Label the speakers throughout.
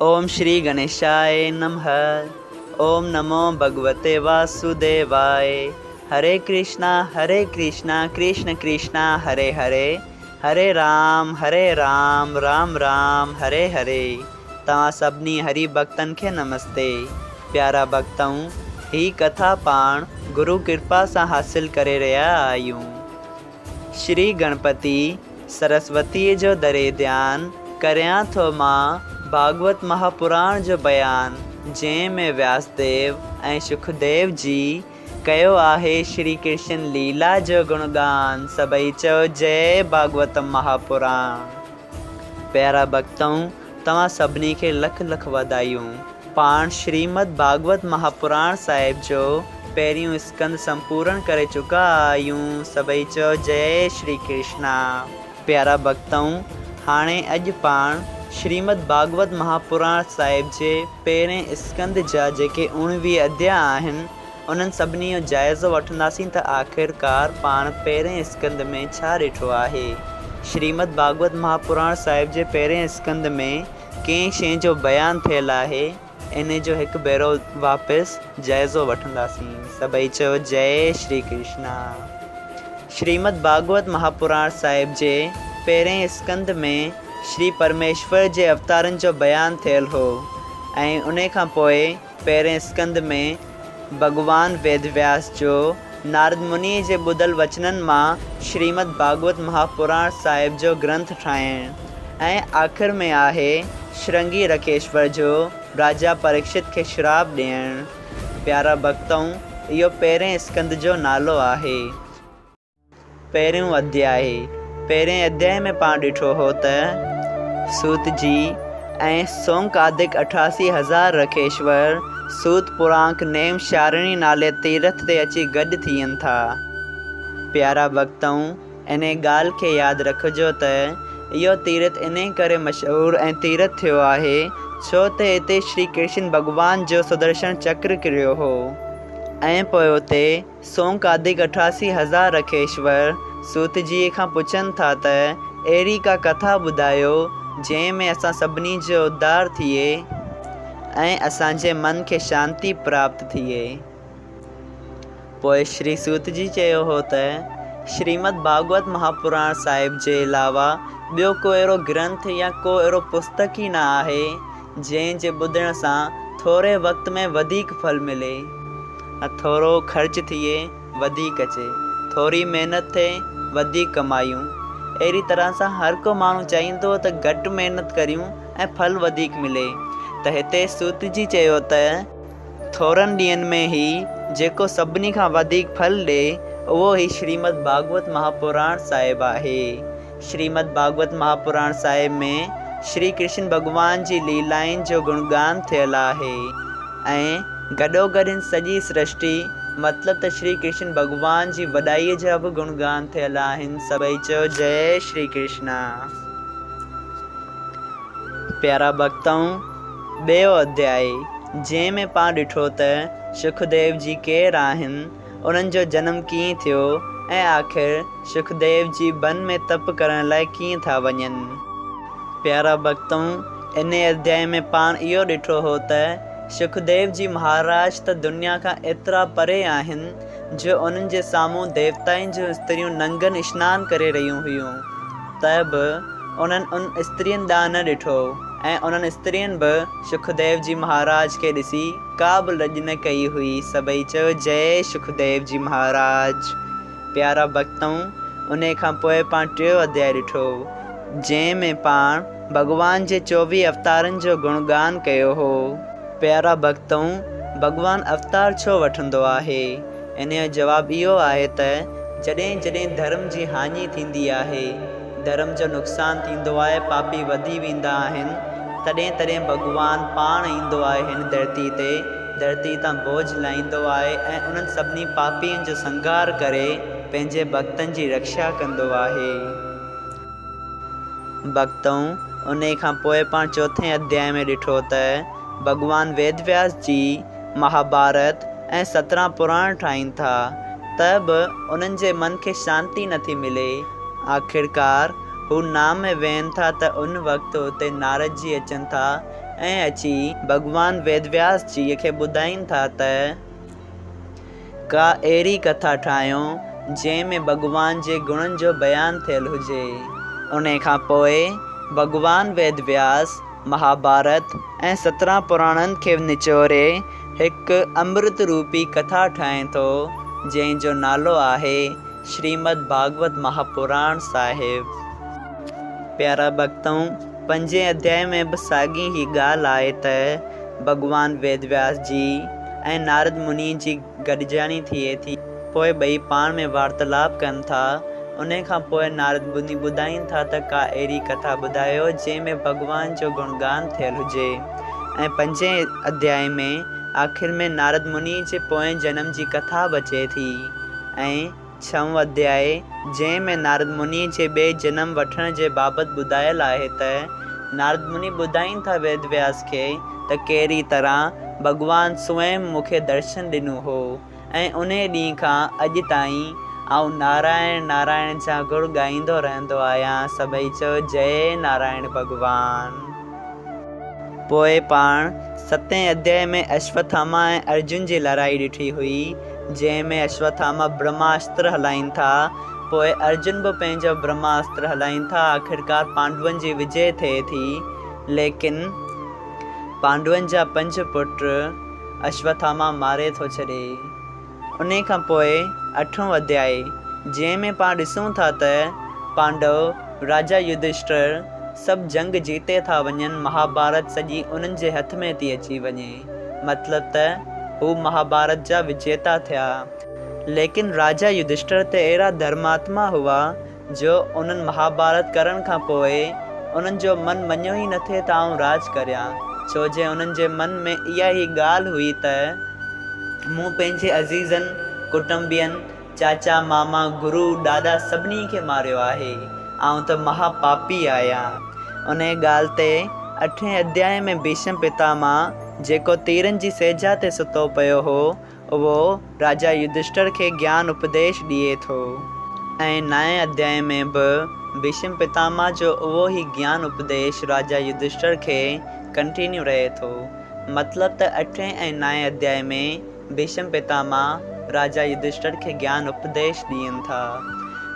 Speaker 1: اوم شري گڻيشاء نمه اوم نمو ڀڳوتي واسوديواء هري ڪرشنا هري ڪرشنا ڪرشن ڪرشنا هري هري هري رام هري رام رام رام هري هري توهان سڀني هري ڀڳتن کي نمستي پيارا ڀڳتؤ هي ڪٿا پاڻ گرو ڪرپا سان حاصل ڪري رهيا آهيون. شري گڻپتي سرسوتيء جو دري ڌيان ڪريان ٿو مان ڀاڳوت مهاپراڻ جو بيان جنهن ۾ وياسديو ۽ شڪديو جي ڪيو آهي شري ڪرشن ليلا جو گڻگان سڀئي چئو جئي ڀاڳوتم مهاپراڻ. پيارا ڀڳتؤ توهان سڀني کي لک لک واڌايون. پاڻ شريمد ڀاڳوت مهاپراڻ صاحب جو پهريون اسڪنڌ سمپورڻ ڪري چڪا آهيون سڀئي چئو جئي شري ڪرشنا. پيارا ڀڳتؤ هاڻي اڄ پاڻ شريمد ڀاڳوت مهاپراڻ صاحب جي پهرين اسڪنڌ جا جيڪي اوڻويهه اڌيا آهن انهن سڀني جو جائزو وٺنداسين ته آخرڪار پاڻ پهرين اسڪنڌ ۾ ڇا ڏٺو آهي. شريمد ڀاڳوت مهاپراڻ صاحب جي پهرين اسڪنڌ ۾ ڪنهن شيء جو بيان ٿيل آهي انهي جو هڪ ڀيرو واپس جائزو وٺنداسين. سڀئي چئو جئي شري ڪرشنا. شريمد ڀاڳوت مهاپراڻ صاحب جي پهرين اسڪنڌ ۾ شري پرميشور جي اوتارن جو بيان ٿيل هو ۽ انهي کان پوء پهرين اسڪنڌ ۾ ڀڳوان ويد وياس جو نارد منيء جي ٻڌل وچنن مان شريمد ڀاڳوت مهاپراڻ صاحب جو گرنٿ ٺاهڻ ۽ آخر ۾ آهي شرنگي رکيشور جو راجا پريڪشت کي شراب ڏيڻ. پيارا ڀڳتؤ! اهو پهرين اسڪنڌ جو نالو آهي. پهريون اڌياء، پهرئين اڌياء ۾ پاڻ ڏٺو هو ته سوت جي ۽ سونڪادڪ 88 هزار رکيشور سوت پرانڪ نيم شارڻي نالي تيرٿ تي اچي گڏ ٿين ٿا. پيارا ڀڳتؤ! انهي ڳالهه کي ياد رکجو ته اهو تيرٿ انهي ڪري مشهور ۽ تيرٿ ٿيو آهي ڇو ته اتي شري ڪرشن ڀڳوان جو سدرشن چڪر ڪريو هو ۽ پوء اتي سونڪادڪ 88 هزار رکيشور سوت جيء کان پڇن ٿا ته اهڙي ڪا ڪٿا ٻڌايو جنهن ۾ اسان سڀني جو اڌار ٿئي ۽ اسان جي من کي شانتي پراپت ٿئي. پوء شري سوت جي چيو هو ته شريمد ڀاڳوت مهاپراڻ صاحب جي علاوه ٻيو ڪو اهڙو گرنٿ يا ڪو اهڙو پستڪ ئي نه آهي جنهن جي ٻڌڻ سان ٿوري وقت ۾ وڌيڪ ڦل ملي. ٿورو خرچ ٿئي وڌيڪ اچي، ٿوري محنت ٿئي وڌيڪ ڪمايون. اهڙي طرح سان هر ڪو ماڻهو چاهيندو ته گهٽ محنت ڪريون ۽ ڦل وڌيڪ ملي ته هتي سوت جي چيو ته ٿورن ڏينهن ۾ هي جيڪو سڀني کان وڌيڪ ڦل ڏئي اهو هي شريمد ڀاڳوت مهاپراڻ صاحب آهي. شريمد ڀاڳوت مهاپراڻ صاحب ۾ شري ڪرشن ڀڳوان جي ليلائن جو گڻگان ٿيل آهي ۽ گڏوگڏ هن سڄي سرشٽي مطلب ته شري ڪرشن ڀڳوان جي وڏائيء جا به گڻگان ٿيل آهن. سڀئي چئو جئي شري ڪرشنا. پيارا ڀڳتؤ! ٻيو اڌيائي، جنهن ۾ پاڻ ڏٺو ته شڪديو جي ڪير آهن، انهن جو جنم ڪيئن ٿيو ۽ آخر شڪديو جي بن ۾ تپ ڪرڻ لاء ڪيئن ٿا وڃن. پيارا ڀڳتؤ! انهيء اڌيائي ۾ پاڻ اهو ڏٺو هو ته شڪديو جي مهاراج ته دنيا کان ايترا پري آهن جو انهن جي سامهون ديوتائن جون استريون ننگن اشنان ڪري رهيون هيون ته به انهن ان استرين ڏانهن نه ڏٺو ۽ انهن استرين به شڪديو جي مهاراج کي ڏسي ڪا به لڄ نه ڪئي هئي. سڀئي چيو جئي شڪديو جي مهاراج. پيارا ڀڳتؤ! انهيء کان پوء پاڻ ٽيون اڌياء ڏٺو، جنهن ۾ پاڻ ڀڳوان جي 24 اوتارن جو گڻگان ڪيو هو. پيارا ڀڳتؤ! ڀڳوان اوتار ڇو وٺندو آهي؟ انهيء جو جواب اهو آهي ته جڏهن جڏهن ڌرم جي هاڃي ٿيندي آهي، ڌرم جو نقصان ٿيندو آهي، پاپي وڌي ويندا آهن، تڏهن تڏهن ڀڳوان پاڻ ايندو آهي هن ڌرتيء تي، ڌرتيء تان بوجهه لاهيندو آهي ۽ انهن سڀني پاپين جو سنگهار ڪري پنهنجي ڀڳتن جي رڪشا ڪندو آهي. ڀڳتؤ! انهيء کان پوء پاڻ چوٿين اڌيائي ۾ ڏٺو ته ڀڳوان ويد وياس جي مهاڀارت ۽ 17 پراڻ ٺاهين ٿا ته به انهن جي من کي شانتي نٿي ملي. آخرڪار هو نام ۾ ويهن ٿا ته ان وقت اتي نارد جي اچن ٿا ۽ اچي ڀڳوان ويدوياس جيء کي ٻڌائين ٿا ته ڪا اهڙي ڪٿا ٺاهيو جنهن ۾ ڀڳوان جي گڻن جو بيان ٿيل هجي. انهي کان پوء ڀڳوان ويد وياس مهاڀارت ۽ 17 پراڻن کي نچوڙي هڪ امرت روپي ڪٿا ٺاهي ٿو جنهن جو نالو آهي شريمد ڀاڳوت مهاپراڻ صاحب. پيارا ڀڳتؤ! پنجين اڌيائي ۾ به ساڳي ئي ڳالهه آهي ته ڀڳوان ويد وياس جي ۽ نارد مني جي گڏجاڻي ٿئي ٿي، پوء ٻئي پاڻ ۾ وارتالاپ ڪن ٿا. انهي کان پوء نارد مني ٻڌائين ٿا ته ڪا اهڙي ڪٿا ٻڌايو جنهن ۾ ڀڳوان جو گڻگان ٿيل هجي ۽ پنجين اڌيائي ۾ آخر ۾ نارد مني جي پوئين جنم جي ڪٿا به اچي ٿي ۽ ڇهون اڌيائي، جنهن ۾ نارد منيء جي ٻئي جنم وٺڻ جي بابت ٻڌايل آهي ته، نارد مني ٻڌائين ٿا ويد وياس کي ته ڪهڙي طرح ڀڳوان سوئم مون کي درشن ڏنو هو ۽ انهي ڏينهن کان اڄ تائين آئون نارائڻ نارائڻ جا گڻ ڳائيندو رهندو آهيان سڀئي چئو جئي نارائڻ ڀڳوان. پوء پاڻ ستين اڌيائي ۾ اشوٿاما ۽ ارجن جي لڙائي ڏٺي هئي، جنهن ۾ اشوٿاما برهماستر هلائين ٿا، پوء ارجن به پنهنجو برهماستر هلائين ٿا، آخرڪار پانڊون جي وجئه ٿئي ٿي، ليڪن پانڊون جا پنج پٽ اشوٿاما ماري ٿو ڇڏي. انهي کان پوء اٺون اڌيائي، جنهن ۾ پاڻ ڏسون ٿا ته پانڊو، راجا يڌشٽر سڀ جنگ جيتي ٿا وڃن، مهاڀارت سڄي انهن جي هٿ ۾ ٿي اچي وڃي، مطلب ته هو مهاڀارت جا وجيتا ٿيا. ليڪن راجا يڌشٽر ته اهڙا ڌرماتما هئا جو انهن مهاڀارت ڪرڻ کان پوء انهن جو من مڃيو ئي نه ٿي ته آئون راڄ ڪريان، ڇو جي انهن جي من ۾ اها ئي ڳالهه هئي ته مون پنهنجي عزيزن، ڪٽنبين، چاچا، ماما، گرو، ڏاڏا سڀني کي ماريو آهي، آئون ته مها پاپي آهيان. انهيء ڳالهه تي اٺين اڌيائي ۾ ڀيشم پتاماه جيڪو تيرن جي سيجا تي ستو پيو هو، اهو راجا يڌشٽر کي گيان اپديش ڏئي ٿو ۽ نائين اڌيائي ۾ به ڀيشم پتاماه جو اهو ئي گيان اپديش راجا يڌشٽر کي ڪنٽينيو رهي ٿو. مطلب ته اٺين ۽ نائين اڌيائي ۾ ڀيشم پتاماه راجا يڌشٽر کي گيان اپديش ڏين ٿا.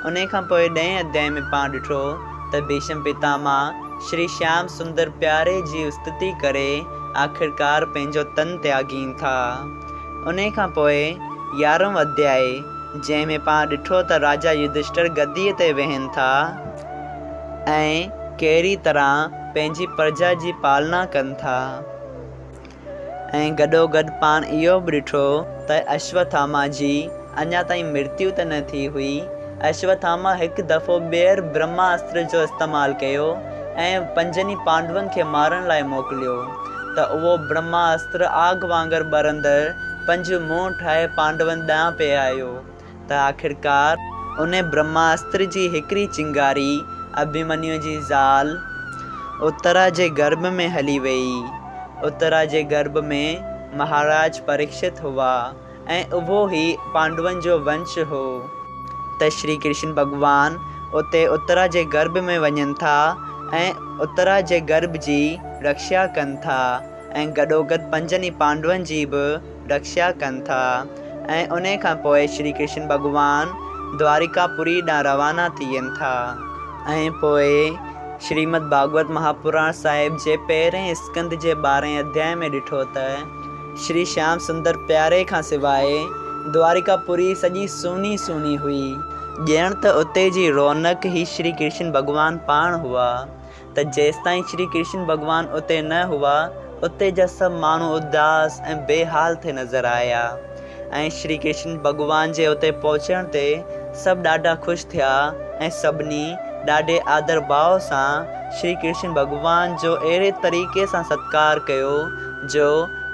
Speaker 1: انهي کان پوء ڏهين اڌيائي ۾ پاڻ ڏٺو ته ڀيشم پتاماه شري شيام سندر پياري جي استتي ڪري آخرڪار پنهنجو تن تياڳين ٿا. انهي کان پوء يارهون اڌيائي، جنهن ۾ پاڻ ڏٺو ته راجا يڌشٽر گديء تي ويهن ٿا ۽ ڪهڙي طرح پنهنجي پرجا جي پالنا ڪن ٿا ۽ گڏوگڏ پاڻ اهو به ڏٺو ته اشوٿاما جي اڃا تائين مرتيو ته نه ٿي هئي. اشوٿاما هڪ دفعو ٻيهر برهما استر جو استعمال ڪيو ۽ پنجن ئي پانڊون کي مارڻ لاء موڪليو ته اهو برهما استر آگ وانگر ٻرندڙ پنج منهن ٺاهي پانڊون ڏانهن پئي آيو ته آخرڪار انهي برهما استر جي هڪڙي چنگاري اڀيمنيو جي زال اترا جي گرڀ ۾ هلي ويئي. اترا جي گرڀ ۾ مهاراج پريڪشت هئا. ۽ اهو ئي پانڊون جو ونش هو. ته شري ڪرشن ڀڳوان اتي اترا جي گرڀ ۾ وڃن ٿا ۽ اترا جي گرڀ جي رڪشا ڪن ٿا ۽ گڏوگڏ پنجن ئي پانڊون جي به رڪشا ڪن ٿا ۽ انهي کان پوء شري ڪرشن ڀڳوان دواريڪا پوري ڏانهن روانا ٿين ٿا. ۽ پوء شريمد ڀاڳوت مهاپراڻ صاحب جي پهرئين اسڪنڌ جي ٻارهين اڌيائي ۾ ڏٺو ته. شري شيام سندر پياري کان سواء دواريڪا پوري سڄي سوني سوني هئي. ڄڻ ته اتي جي رونق ئي شري ڪرشن ڀڳوان پاڻ هئا. ته جيستائين شري ڪرشن ڀڳوان اتي نه هئا، اتي جا سڀ ماڻهو اداس ۽ بي حال ٿي نظر آيا ۽ شري ڪرشن ڀڳوان جي اتي پهچڻ تي سڀ ڏاڍا خوش ٿيا ۽ سڀني ڏاڍي آدر ڀاء سان شري ڪرشن ڀڳوان جو اهڙي طريقي سان ستڪار ڪيو جو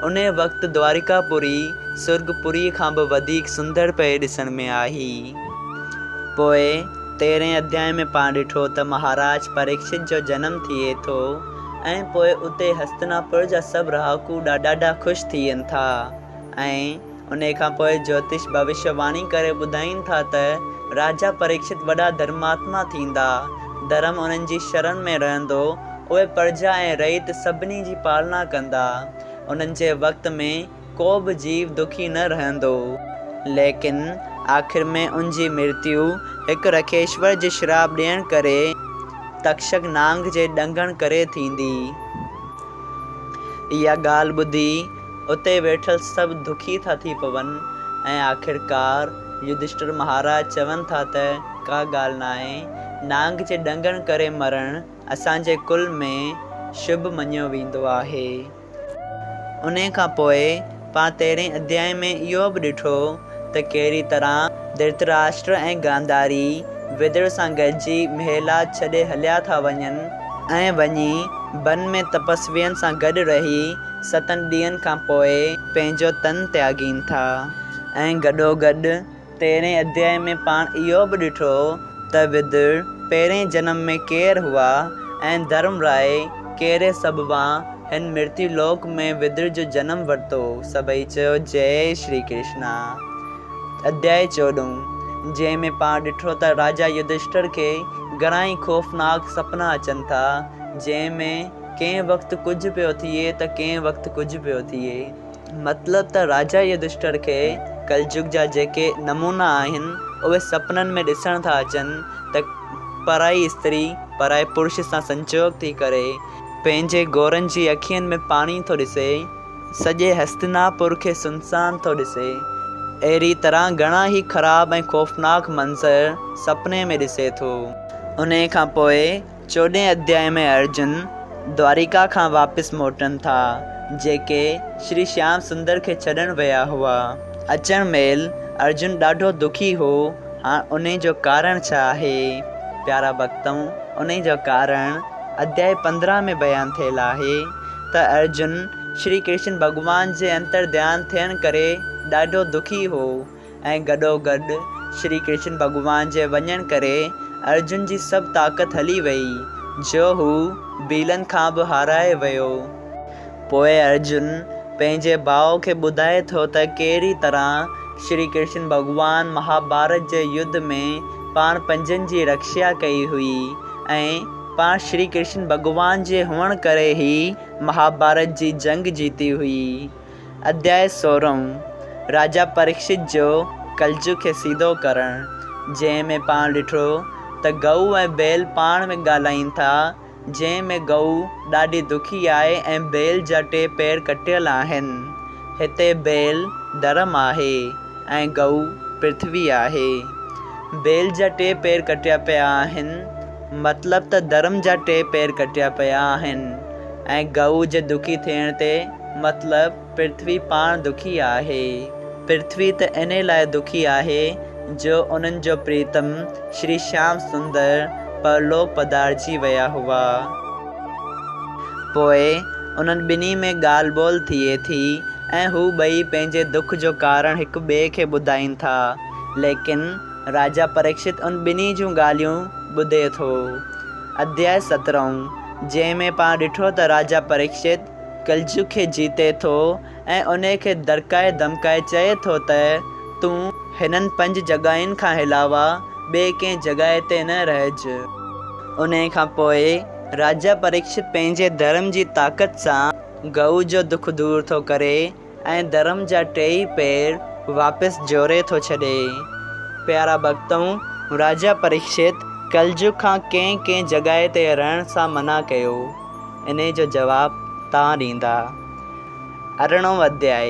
Speaker 1: انهيء وقت دواريڪا پوري سرڳ پوريء کان به وڌيڪ سندر پئي ڏسڻ ۾ آئي. پوء تيرهين اڌيائي ۾ پاڻ ڏٺو ته مهاراج پريڪشت جو جنم ٿئي ٿو ۽ پوء اتي هستناپور جا سڀ رهاڪو ڏاڍا خوش ٿين ٿا ۽ انهيء کان پوء جوتش ڀوشيه واڻي ڪري ٻڌائين ٿا ته راجا پريڪشت وڏا ڌرماتما ٿيندا، ڌرم انهن جي شرڻ ۾ رهندو. اهي پرجا ۽ رعيت سڀني جي پالنا ڪندا. انهن جي وقت ۾ ڪو به جيو دکي نه رهندو. ليڪن آخر ۾ ان جي مرتيو هڪ رکيشور جي شراب ڏيڻ ڪري تڪشڪ نانگ جي ڏنگڻ ڪري ٿيندي. اها ڳالهه ٻڌي اتي ويٺل سڀ دکي ٿا ٿي پون ۽ آخرڪار يڌشٽر مهاراج چون ٿا ته ڪا ڳالهه ناهي، نانگ جي ڏنگڻ ڪري مرڻ اسان جي ڪل ۾ شڀ مڃيو ويندو آهي. انهيء کان پوء پاڻ تيرهين اڌيائي ۾ اهو به ڏٺو ته ڪهڙي طرح ڌرتراشٽر ۽ گانڌاري ودر سان گڏجي محلات ڇڏي هليا ٿا وڃن ۽ وڃي بن ۾ تپسوين سان گڏ رهي ستن ڏينهن کان پوء پنهنجو تن تياڳين ٿا ۽ گڏوگڏ تيرهين اڌيائي ۾ پاڻ اهو به ڏٺو ته ودر پهرئين جنم ۾ ڪير هئا ۽ ڌرم راء ڪهڙي سببان هن مرتيو لوڪ ۾ ودر جو جنم ورتو. سڀئي چيو جئي شري ڪرشنا. اڌيائي چوڏهون، جنهن ۾ پاڻ ڏٺو ته راجا يڌشٽر کي گهڻائي خوفناڪ سپنا اچن ٿا، جنهن ۾ ڪنهن وقت ڪجهه پيو ٿئي ته ڪنهن وقت ڪجهه پيو ٿئي. مطلب ته راجا يڌشٽر کي ڪلجگ جا جيڪي نمونا آهن، اهي سپنن ۾ ڏسڻ ٿا اچن ته پرائي استري پرائي پرش سان سنجوڳ ٿي ڪري، پنهنجي گورن جي اکين ۾ پاڻي ٿو ڏسي، سڄي هستناپور کي سنسان ٿو ڏسي. اهڙي طرح گهڻا ئي خراب ۽ خوفناڪ منظر سپني ۾ ڏسي ٿو. انهيء کان پوء چوڏهين اڌيائي ۾ ارجن دواريڪا کان واپس موٽن ٿا، جيڪي شري شيام سندر کي ڇڏڻ ويا هئا. اچڻ مهل ارجن ڏاڍو دکي هو. هاڻ انهي جو ڪارڻ ڇا آهي؟ پيارا ڀڳتؤ، انهي جو ڪارڻ اڌيائي 15 ۾ بيان ٿيل آهي ته ارجن شري ڪرشن ڀڳوان جي انتر ڌيان ٿيڻ ڪري ڏاڍو دکي هو. ۽ گڏوگڏ شري ڪرشن ڀڳوان جي وڃڻ ڪري ارجن جي سڀ طاقت هلي ويئي، جو هو ڀيلن کان به هارائي ويو. پوء ارجن پنهنجي ڀاء کي ٻڌائي ٿو ته ڪهڙي طرح شري ڪرشن ڀڳوان مهاڀارت جي يڌ ۾ پاڻ پنجن جي رکشا ڪئي هئي ۽ پاڻ شري ڪرشن ڀڳوان جي هئڻ ڪري ئي مهاڀارت جي جنگ جيتي هئي. اڌياء سورهون، راجا پريڪشت جو ڪلجگ کي سيڌو ڪرڻ، جنهن ۾ پاڻ ڏٺو ته گئو ۽ بيل پاڻ ۾ ڳالهائين ٿا، جنهن ۾ گئو ڏاڍي دکي آهي ۽ بيل جا ٽي پير ڪٽيل آهن. هتي بيل ڌرم آهي ۽ گئو پرٿوي آهي. بيل جا ٽي پير ڪٽيا پيا آهن، مطلب ته ڌرم جا ٽي پير ڪٽيا پيا آهن ۽ گئو جي دکي ٿيڻ تي مطلب پرٿوي پاڻ دکي آهي. پرٿوي ته انهي لاء دکي آهي جو انهن جو پريتم شري شيام سندر پرلوڪ پڌارجي ويا هئا. پوء انهن ٻنهي ۾ ڳالهه ٻولهه ٿئي ٿي ۽ هو ٻئي پنهنجي دک جو ڪارڻ هڪ ٻئي کي ٻڌائين ٿا. ليڪن راجا پريڪشت ان ٻنهي جون ڳالهيون ٻڌي ٿو. اڌياء سترهون، جنهن ۾ پاڻ ڏٺو ته راجا پريڪشت ڪلجگ کي جيتي ٿو ۽ انهي کي دڙڪائي ڌمڪائي چئي ٿو ته تون هنن پنج جڳهين کان علاوه ٻي ڪنهن جڳهه تي نه رهج. انهي کان پوء راجا پريڪشت پنهنجي ڌرم جي طاقت سان گئو جو دک دور ٿو ڪري ۽ ڌرم جا ٽيئي پير واپس جوڙي ٿو ڇڏي. پيارا ڀڳتؤ! راجا پريڪشت ڪلجگ کان ڪنهن ڪنهن جڳهه تي رهڻ سان منع ڪيو. انهي جو جواب توهان ڏيندا. ارڙهون اڌياء،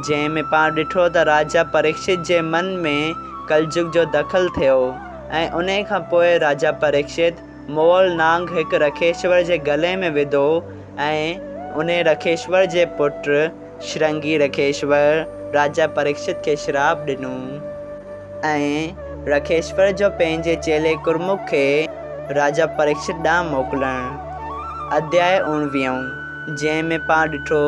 Speaker 1: جنهن ۾ پاڻ ڏٺو ته راجا پريڪشت جي من ۾ ڪلجگ جو دخل ٿيو ۽ انهي کان پوء راجا پريڪشت مئل نانگ هڪ رکيشور جي گلي ۾ وڌو ۽ انهي رکيشور جي پٽ شرنگي رکيشور راجا پريڪشت کي شراپ ڏنو. ۽ رکيشور جو پنهنجي چيلي ڪرمک کي راجا پريڪشت ڏانهن موڪلڻ. اڌياء اڻويهون، جنهن ۾ پاڻ ڏٺو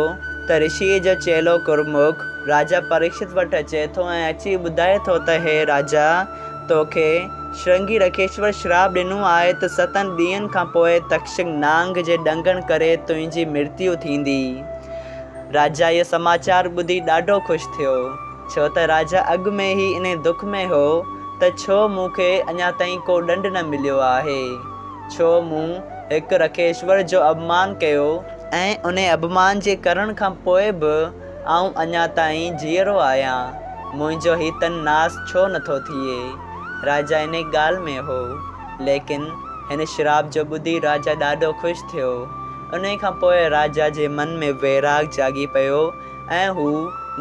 Speaker 1: ته رشيء جو چيلو ڪرمک راجا پريڪشت وٽ اچي ٿو ۽ اچي ٻڌائي ٿو ته هي راجا! توکي شرنگي رکيشور شراپ ڏنو آهي ته ستن ڏينهن کان پوء تڪشڪ نانگ جي ڏنگڻ ڪري تنهنجي مرتيو ٿيندي. راجا اهو سماچار ٻڌي ڏاڍو خوش ٿيو. ڇو ته راجا اڳ ۾ ئي انهي دک ۾ هو ته ڇو مون کي اڃا تائين ڪو ڏنڊ نه مليو آهي؟ ڇو مون هڪ رکيشور جو اپمان ڪيو ۽ انهي اپمان جي ڪرڻ کان پوء به آئون اڃا تائين جيئرو آهيان، منهنجو هي تن ناس ڇو نٿو ٿئي؟ راجا انهي ڳالهه ۾ هو. ليڪن هن شراپ جو ٻڌي راجا ڏاڍو خوش ٿيو. انهي کان پوء راجا جي من ۾ ويراڳ جاڳي پيو ۽ هو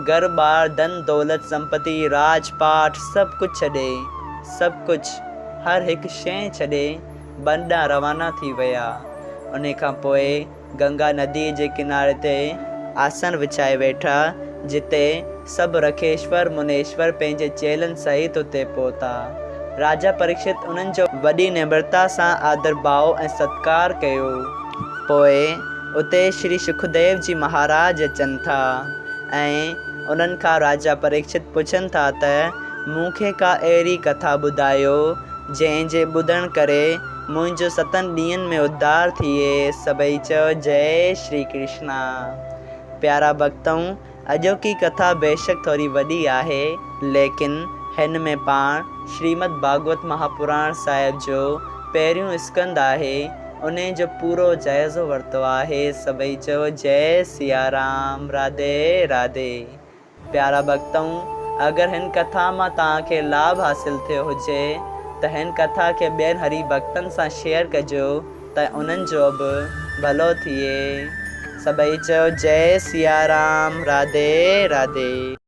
Speaker 1: گهر ٻار، ڌن دولت، سمپتي، راڄ پاٺ سڀ ڪجهه ڇڏي، سڀ ڪجهه، هر هڪ شيء ڇڏي بن ڏانهن روانا ٿي ويا. انهي کان پوء گنگا نديء جي ڪناري تي آسڻ وڇائي ويٺا، جتي سڀ رکيشور منيشور پنهنجي چيلن سهيت اتي پهتا. راجا پريڪشت انهن جو وڏي نمرتا سان آدرڀاء ۽ ستڪار ڪيو. پوء اتي شري شڪديو جي مهاراج اچن ٿا ۽ انهن کان راجا پريڪشت پڇن ٿا ته مون کي ڪا اهڙي ڪٿا ٻڌايو، جنهن جي ٻڌڻ ڪري منهنجو ستن ڏينهن ۾ اڌار ٿئي. سڀئي چئو جئي شري ڪرشنا. پيارا ڀڳتؤ اڄوڪي ڪٿا بيشڪ ٿوري وڏي آهي ليڪن هن ۾ پاڻ شريمد ڀاڳوت مهاپراڻ صاحب جو پهريون اسڪنڌ آهي انهي جو پورو جائزو ورتو آهي. سڀئي چئو جئي سيارام راڌي راڌي. پيارا ڀڳتؤ! اگر هن ڪٿا مان توهان کي لاڀ حاصل ٿيو هجي ته هن ڪٿا کي ٻين هري ڀڳتن سان شيئر ڪجو ته انهن جو به ڀلو ٿئي. سڀئي چئو جئي سيارام راڌي راڌي.